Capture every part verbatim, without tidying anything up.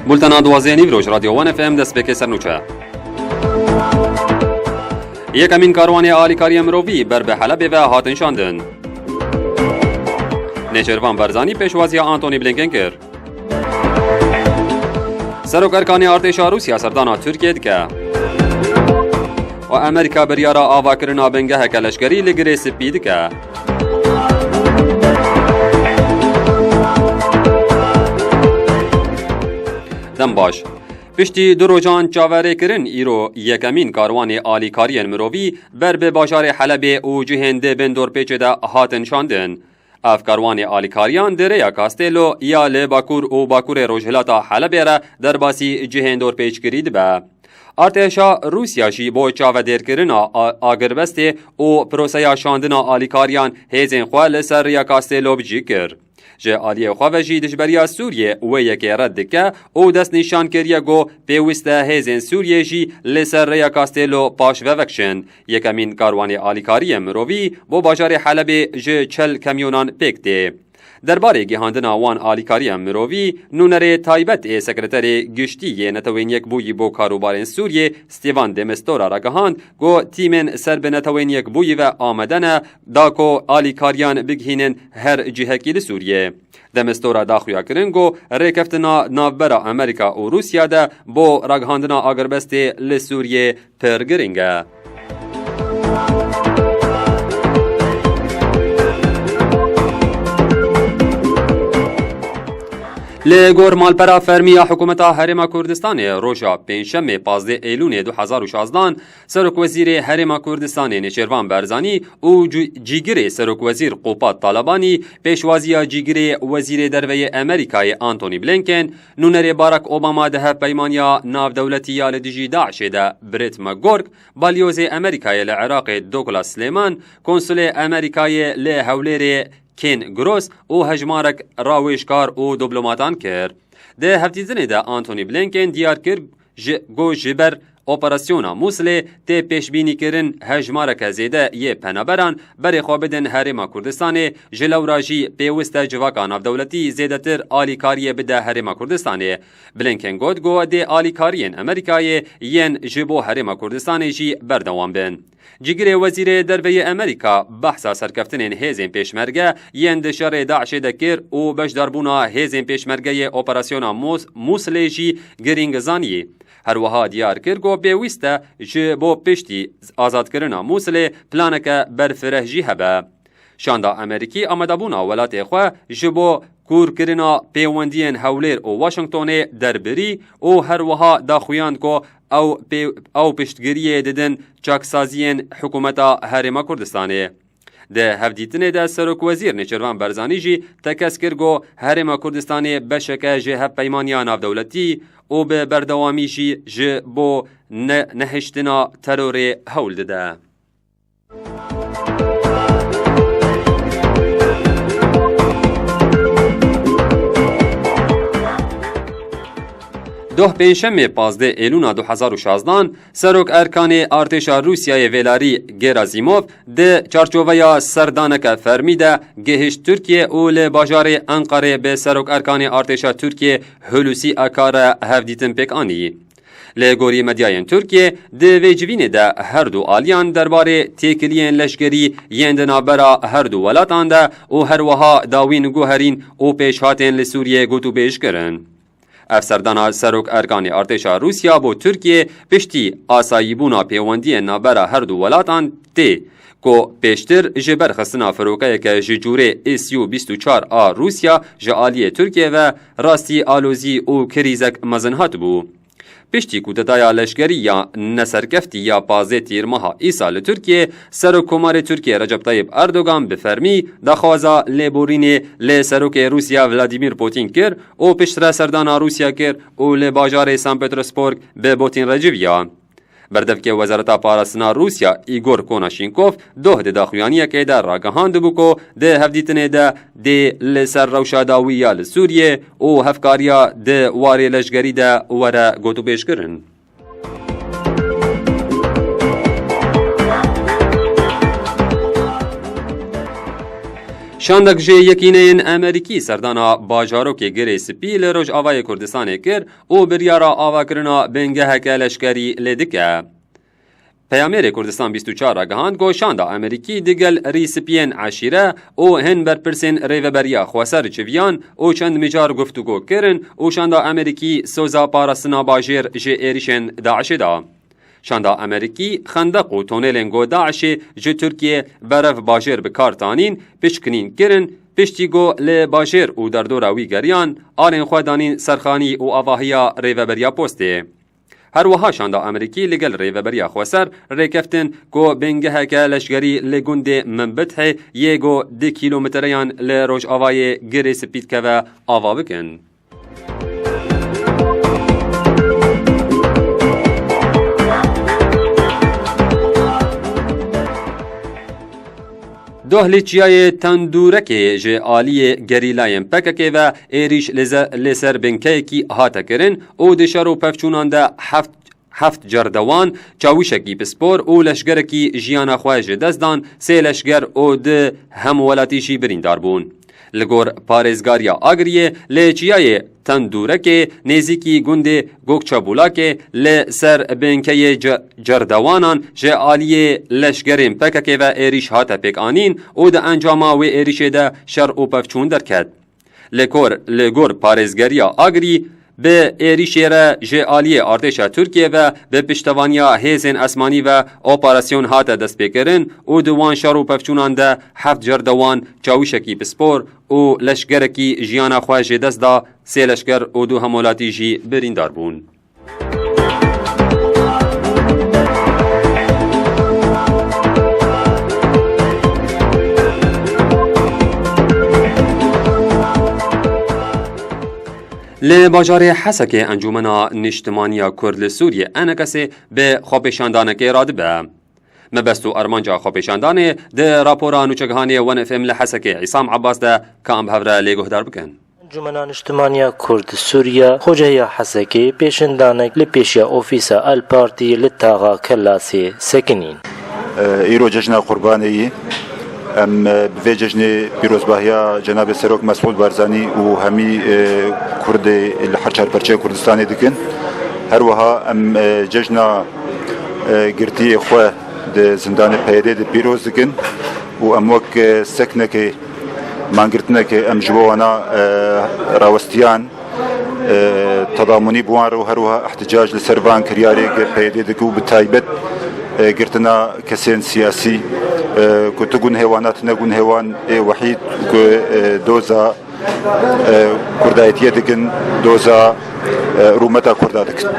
Bultena duwazdeh nîv roj Radyo One F M dest pê ke sernûçe. Yekemîn karwanê alîkariyê mirovî ber bi Helebê ve hatin şandin. Nêçirvan Barzanî pêşwaziya Antony Blinken kir. Serok Erkanê Artêşa Rûsya serdana Tirkiyê dike. Û Amerîka biryara avakirina bingeheke leşkerî li Girê Spî dike. Dem baş. Piştî du rojan çaverêkirin, îro yekemîn karwanê alîkariyên mirovî ber bi bajarê Helebê û cihên di bin dorpêçê de hatin şandin. Ev karwanê alîkariyan di rêya Castello ya li bakur û bakurê rojhilata Helebê re derbasî cihên dorpêçkirî dibe. Artêşa Rûsya jî bo çavedêrkirina a-, agirbestê û proseya şandina alîkariyan hêzên xwe li ser rêya Castello bi cî kir. Ji aliyê xwe ve jî dijberiya Sûriyê wê yekê red dike û destnîşan kiriye ku pêwîst e hêzên Sûriyê jî li ser rêya Castello paş ve vekişin. Yekemîn karwanê alîkariyê mirovî bo bajarê Helebê ji çel kamyonan pêk tê. Derbarê gihandina wan alîkariya mirovî, nûnerê taybet ê Sekreterê Giştî yê Netewên Yekbûyî bo karûbarên Sûriyê, Stêvan de Mistura ragihand ku tîmên ser bi Netewên Yekbûyî ve amade ne da ku alîkariyan bigihînin her cihekî li Sûriyê. De Mistura da xuyakirin ku rêkeftina navbera Amerîka û Rûsya de bo ragihandina agirbestê li Sûriyê pir girîng e. Li gor malpera fermî ya Hikûmeta Herêma Kurdistanê, roja Pêncşemê pazdeh Eylûnê du hezar û şazdan, Serokwezîrê Herêma Kurdistanê Nêçêrvan Barzanî û cî-, cîgirê Serokwezîr Qopat Talebanî pêşwaziya cîgirê Wezîrê Derve yê Amerîkayê Antony Blinken, nûnerê Barack Obama di hevpeymaniya navdewletî ya li dijî DAIŞê de Brett McGurk, balyozê Amerîkayê li Iraqê Douglas Sleiman, konsulê Amerîkayê li Hewlêrê Ken Gross û hejmarek rawêjkar û diplomatan kir. Di hevdîtinê de Antony Blinken diyar kir ji, ku ji ber operasyona Mûsilê tê pêşbînîkirin hejmareke zêde yê penaberan berê xwe bidin Herêma Kurdistanê, ji lewra jî pêwist e civaka navdewletî zêdetir alîkariyê bide Herêma Kurdistanê. Blinken got ku dê alîkariyên Amerîkayê yên ji bo Herêma Kurdistanê jî berdewam bin. Cîgirê Wezîrê Derve yê Amerîka behsa serkeftinên hêzên pêşmerge yên di şerê DAIŞê de kir û beşdarbûna hêzên pêşmerge yê operasyona Mûs-, Mûsilê jî girîng zanî. Her wiha diyar kir ku pêwîst e ji bo piştî azadkirina Mûsilê planeke berfireh jî hebe. Şanda Amerîkî amadebûna welatê xwe ji bo kûrkirina pêwendiyên Hewlêr û Washingtonê derbirî û her wiha daxuyand ku ew pê-, ew piştgiriyê didin çaksaziyên hikûmeta Herêma Kurdistanê. Di hevdîtinê de Serokwezîr Nêçirvan Barzanî jî tekez kir ku Herêma Kurdistanê beşeke ji hevpeymaniya navdewletî û bi berdewamî jî ji bo ne-, nehiştina terorê hewl dide. Doh Pêncşemê pazdeh Êlûna du hezar û şazdan, Serok Erkanê Artêşa Rûsyayê Vêlarî Gerazîmov di çarçoveya serdaneke fermî de gihişt Tirkiye û li bajarê Enqerê bi Serok Erkanê Artêşa Tirkiye Hulusi Akar re hevdîtin pêk anî. Li gorî medyayên Tirkiyê, di vê civînê de her du aliyan derbarê têkiliyên leşkerî yên di navbera her du welatan de û her wiha dawîn guherîn û pêşhatên li Sûriyê gotûbêj kirin. Ev serdana Serok Erkanê Artêşa Rûsya bo Tirkiyê piştî asayîbûna pêwendiyên navbera her du welatan tê, ku pêştir ji ber xistina firokeyeke ji cûrê S U bîst û çar a Rûsya ji aliyê Tirkiyê ve rastî alozî û krîzek mezin hatibû. Piştî kudetaya leşkerî ya neserkeftî ya pazdeh Tîrmeha îsal li Tirkiyê, Serokkomarê Tirkiyê Recep Tayyip Erdogan bi fermî daxwaza lêborînê li Serokê Rûsya Vladimir Putin kir û piştre serdana Rûsya kir û li bajarê San Petersburg bi Putin re civiya. Berdevkê Wezareta Parastina Rûsya Igor Konashenkov doh di daxuyaniyekê de ragihandibû ku di hevdîtinê de dê li ser rewşa dawî ya li Sûriyê û hevkariya di warê leşgerî de were gotûbêjkirin. Şandek ji Yekîneyên Amerîkî serdana bajarokê Girê Spî li Rojavayê Kurdistanê kir û biryara avakirina bingeheke leşkerî lê dike. Peyamêrê Kurdistan bîst û çar ragihand ku şanda Amerîkî digel rîspiyên eşîre û hin berpirsên Rêveberiya Xweser çiviyan û çend mijar guftûgo kirin û şanda Amerîkî soza parastina bajêr ji êrîşên DAIŞê da. Şanda Amerîkî xendeq û tonelên ku DAIŞê ji Tirkiyê berev bajêr bi kar tanîn, pişkinîn kirin, piştî ku li bajêr û derdora wî geriyan, alên xwe danîn serxanî û avahiya Rêveberiya Postê. Her wiha şanda Amerîkî li gel Rêveberiya Xweser rêkeftin ku bingeheke leşkerî li gundê Minbithê yê ku du kîlometreyan li rojavayê Girê Spî dikeve ava bikin. Doh li çiyayê Tendûrekê ji aliyê gerîlayên P K K ve êrîş li ze-, li ser binkeyekî hate kirin û di şer û pevçûnan de heft, heft cerdewan, çawişekî pispor û leşgerekî jiyana xwe ji dest dan, sê leşger û du hemwelatî jî birîndar bûn. Li gor parêzgariya Agiriyê li çiyayê Tendûrekê nêzîkî gundê Gokçebûlakê li ser bênkeyê ce-, cerdewanan ji aliyê leşgerên P K K ve êrîş hate pêkanîn û di encama wê êrîşê de şer û pevçûn derket. Li gor, li gor parêzgeriya Agirî, bi êrîşê re ji aliyê artêşa Tirkiyê ve bi piştevaniya hêzên esmanî ve operasyon hate destpêkirin û di wan şer û pevçûnan de heft cerdewan, çawişekî pispor û leşgerekî jiyana xwe ji dest da, sê leşger û du hemwelatî jî birîndar bûn. Li bajarê Hesekê Encûmena Niştimaniya Kurd li Sûriyê, E N K S, bi xwepêşandanekê radibe. Mebest û armanca xwepêşandanê di rapora nûçegihanê One F M li Hesekê Îsam Abbas de ka em bi hev re lê guhdar bikin. Encûmena Niştimaniya Kurd Sûriya Xocehiya Hesekê pêşindanek li pêşiya ofîsa El Partî li taxa Kelasê sekinîn. Îro cejna Qurbanê yî. Em, e, bi vê cejnê pîrozbahiya Cenabê Serok Mesûd Barzanî û hemî, e, Kurdê li her çar perçeyê Kurdistanê dikin. Her wiha em, e, cejna, e, girtiyê xwe di zindanê P Y D'ê de pîroz dikin û em wek, e, seknekê, mangirtinekê em ji bo wana, e, rawestiyan, e, tedamunî bi wan re û her wiha ihticac li ser van kiryarê P Y D dike û bi taybet, e, girtina kesên siyasî, e, ku tu gunhê wan, na tu ne gunhê wan ê wehîd ku, e, doza, e, kurdayetiyê dikin, doza, e, rûmeta kurda dikin.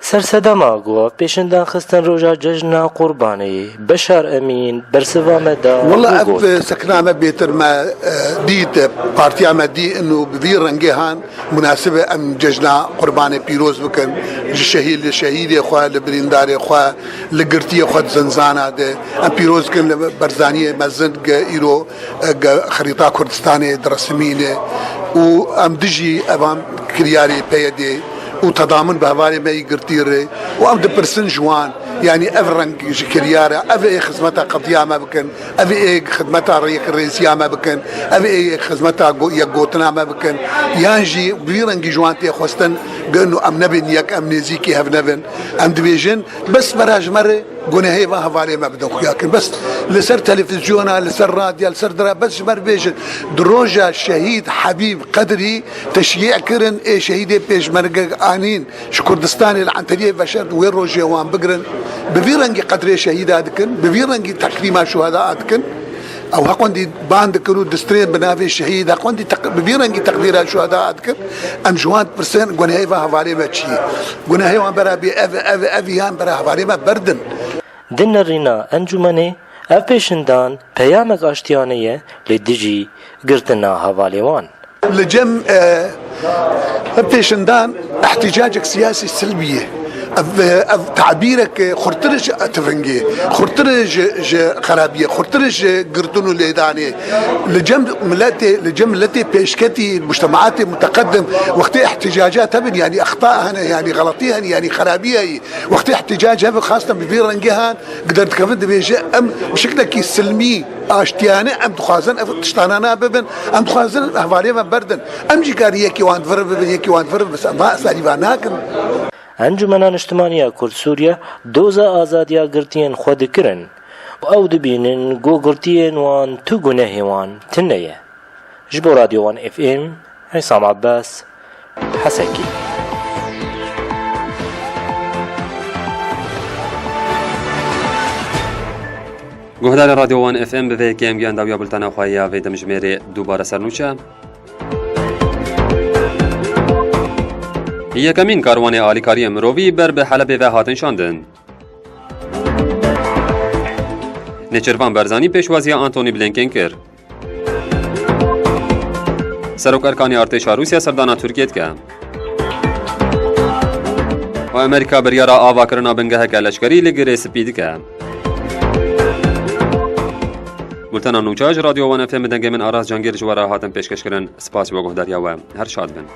Sersedema ku pêşindan xistin roja cejna Qurbanê, Beşar Emîn bersiva me da Wela û ev, got, e, sekna me bêtir me, e, dît, e, partiya me dî û bi vî rengê han munasib e em cejna Qurbanê pîroz bikin. Ji şehîd, li şehîdê xwe, li birîndarê xwe, li girtiyê xwe di zinzana de em pîroz bikin, li Berzaniyê mezin ge îro, e, ge xerîta Kurdistanê diresimîne û em dijî evan kiryarê P Y D û tedamin bi hevalê me yî girtî re û em dipirsin ji wan, yanî ev reng ji kiryara, ev ê xizmeta qediya me bikin, ev ê xizmeta rêkrêziya me bikin, ev ê xizmeta go-, yekgotina me bikin, yan jî bi vî rengî ji wan tê xwestin, ku inu em nebin yek, em nêzîkî hev nebin. Em dibêjin, bes vera ji me re gunehê van hevalê me bidin xuya kirin. Bes li ser televîzyona, li ser radya, li ser dira, bes ji me re bêjin. Di roja şehîd Hebîb Qedrî teşyî kirin, ê şehîdê pêşmerge anîn ji Kurdistanê li Enteriyê veşert wê rojê wan bigirin. Bi vî rengî qedrê şehîda dikin, bi vî rengî tekrîma şuheda dikin. Ew heqwendî ban dikin û distrên bi navê şehîd, heqwendî teq-, bi vî rengî teqdîra şuheda dikin. Em ji wan dipirsin, gunehê van hevalê me çi ye? Gunehê wan bera bê ev, ev, ev yan bera hevalê me berdin. Di nerîna encûmenê, ev pêşindan peyamek aştiyane ye li dijî girtina hevalê wan. Li cem, e, ev pêşindan ihticacek siyasî silbî ye. Ev, ev tabîrek xurtir ji tivingê, xurtir ji, ji xerabiyê, xurtir ji girtin û lêdanê. Li cem miletê, li cem miletê pêşketî, mujtemaatê muteqedim, wextê ihticaca tebin, yanî exta hene, yanî xeletî hene, yanî xerabî heye. Wextê ihticac hebe, xastan bi vî rengê han, gider dikevin dibêje, em bi şiklekî silmî, aştiyane em dixwazin ev tiştana nabibin, em dixwazin hevalê me berdin. Em jî karî yekî wan vir bibin, yekî wan vir bibin, em va salî va nakin. Encûmena Niştimanî ya Kurd Sûriye doza azadiya girtiyên xwe dikirin û ew dibînin ku girtiyên wan tu gunehê wan tune ye. Ji bo Radyo Wan F M, Hîsam Abbas, Hesekî. Guhdarên Radyo Wan F M, bi vê yekê em gihan dawiya bultena xwe ya vê demjimêrê. Dubare sernûçe. Yekemîn karwanê alîkariyê mirovî ber bi Helebê ve hatin şandin. Nêçîrvan Barzanî pêşwaziya Antony Blinken kir. Serok Erkanî artêşa Rûsya serdana Tirkiyê dike. Û Amerîka biryara avakirina bingeheke leşkerî li Girê Spî dike. Bultena nûçe ji Radyo Wan F M, dengê min Aras Cangîr ji we re hatin pêşkêşkirin. Spas ji bo guhdariya we. Her şad bin.